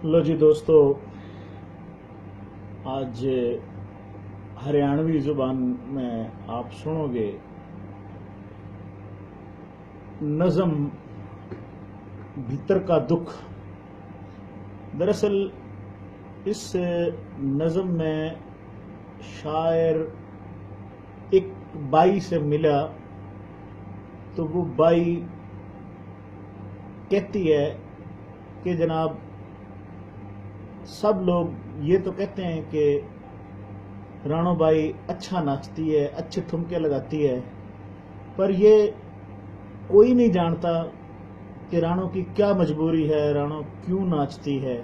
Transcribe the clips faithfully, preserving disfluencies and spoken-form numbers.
लो जी दोस्तों, आज हरियाणवी जुबान में आप सुनोगे नज़म भीतर का दुख। दरअसल इस नज़म में शायर एक बाई से मिला, तो वो बाई कहती है कि जनाब, सब लोग ये तो कहते हैं कि राणो बाई अच्छा नाचती है, अच्छे ठुमके लगाती है, पर ये कोई नहीं जानता कि राणो की क्या मजबूरी है, राणो क्यों नाचती है।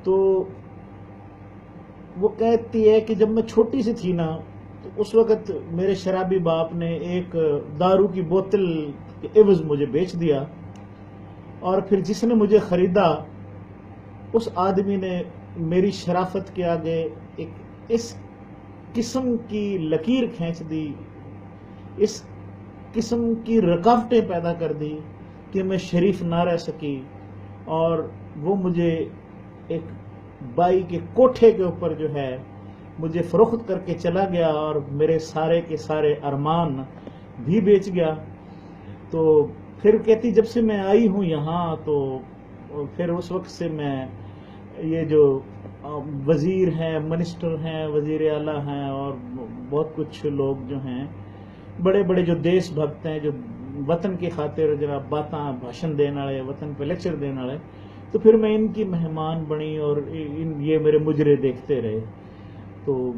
तो वो कहती है कि जब मैं छोटी सी थी ना, तो उस वक्त मेरे शराबी बाप ने एक दारू की बोतल के एवज मुझे बेच दिया, और फिर जिसने मुझे खरीदा, उस आदमी ने मेरी शराफत के आगे एक इस किस्म की लकीर खींच दी, इस किस्म की रुकावटें पैदा कर दी कि मैं शरीफ ना रह सकी। और वो मुझे एक बाई के कोठे के ऊपर जो है, मुझे फरोख्त करके चला गया और मेरे सारे के सारे अरमान भी बेच गया। तो फिर कहती, जब से मैं आई हूँ यहाँ, तो फिर उस वक्त से मैं, ये जो अ, वजीर हैं, मिनिस्टर हैं, वजीर आला हैं और बहुत कुछ लोग जो हैं, बड़े बड़े जो देशभक्त हैं, जो वतन की खातिर जरा बातां, भाषण देने वाले, वतन पे लेक्चर देने वाले, तो फिर मैं इनकी मेहमान बनी और इ- इन ये मेरे मुजरे देखते रहे। तो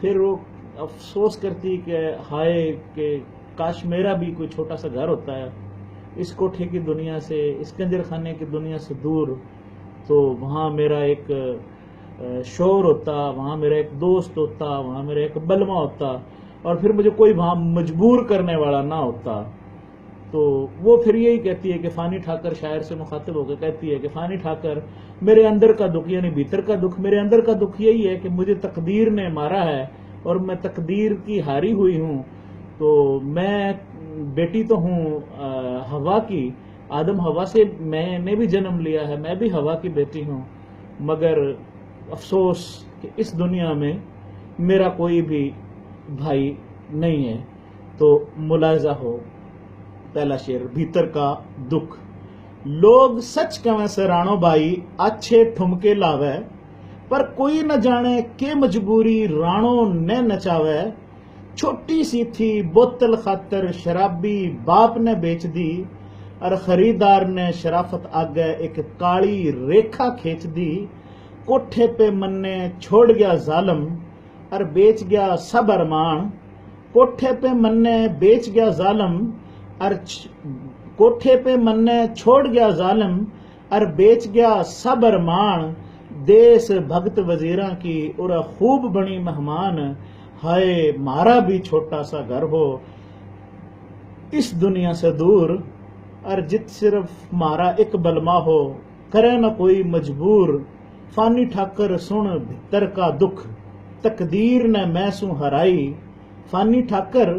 फिर वो अफसोस करती कि हाय, कि काश मेरा भी कोई छोटा सा घर होता है इस कोठे की दुनिया से, इस कंजरखाने की दुनिया से दूर। तो वहाँ मेरा एक अ, शोर होता, वहाँ मेरा एक दोस्त होता, वहाँ मेरा एक बलमा होता, और फिर मुझे कोई वहाँ मजबूर करने वाला ना होता। तो वो फिर यही कहती है कि फानी ठाकर, शायर से मुखातिब होकर कहती है कि फानी ठाकर, मेरे अंदर का दुख, यानी भीतर का दुख, मेरे अंदर का दुख यही है कि मुझे तकदीर ने मारा है और मैं तकदीर की हारी हुई हूँ। तो मैं बेटी तो हूँ अ, हवा की, आदम हवा से मैंने भी जन्म लिया है, मैं भी हवा की बेटी हूँ, मगर अफसोस कि इस दुनिया में मेरा कोई भी भाई नहीं है। तो मुलाजा हो, पहला शेर, भीतर का दुख। लोग सच कहवे से राणो बाई अच्छे ठुमके लावे, पर कोई न जाने के मजबूरी राणो ने नचावे। छोटी सी थी बोतल खातर शराबी बाप ने बेच दी, और खरीदार ने शराफत आगे एक काली रेखा खींच दी। कोठे पे मन्ने छोड़ गया जालम, और बेच गया सब अरमान। कोठे पे मन्ने बेच गया जालम, और छ-, कोठे पे मन्ने छोड़ गया जालम, और बेच गया सब अरमान। देश भक्त वजीरां की उरा खूब बनी मेहमान। हाय, म्हारा भी छोटा सा घर हो इस दुनिया से दूर, और जित सिर्फ म्हारा एक बलमा हो, करे न कोई मजबूर। फानी ठाकर, सुन भितर का दुख, तकदीर ने मैं सू हराई। फानी ठाकर,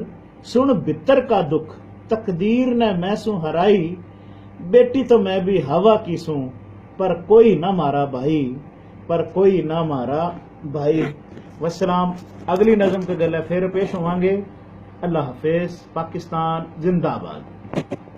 सुन भितर का दुख, तकदीर ने मैं सू हराई। बेटी तो मैं भी हवा की सूं, पर कोई ना म्हारा भाई, पर कोई ना म्हारा भाई। वसलाम। अगली नज़म के गले फिर पेश होवांगे। अल्लाह हाफिज। पाकिस्तान जिंदाबाद।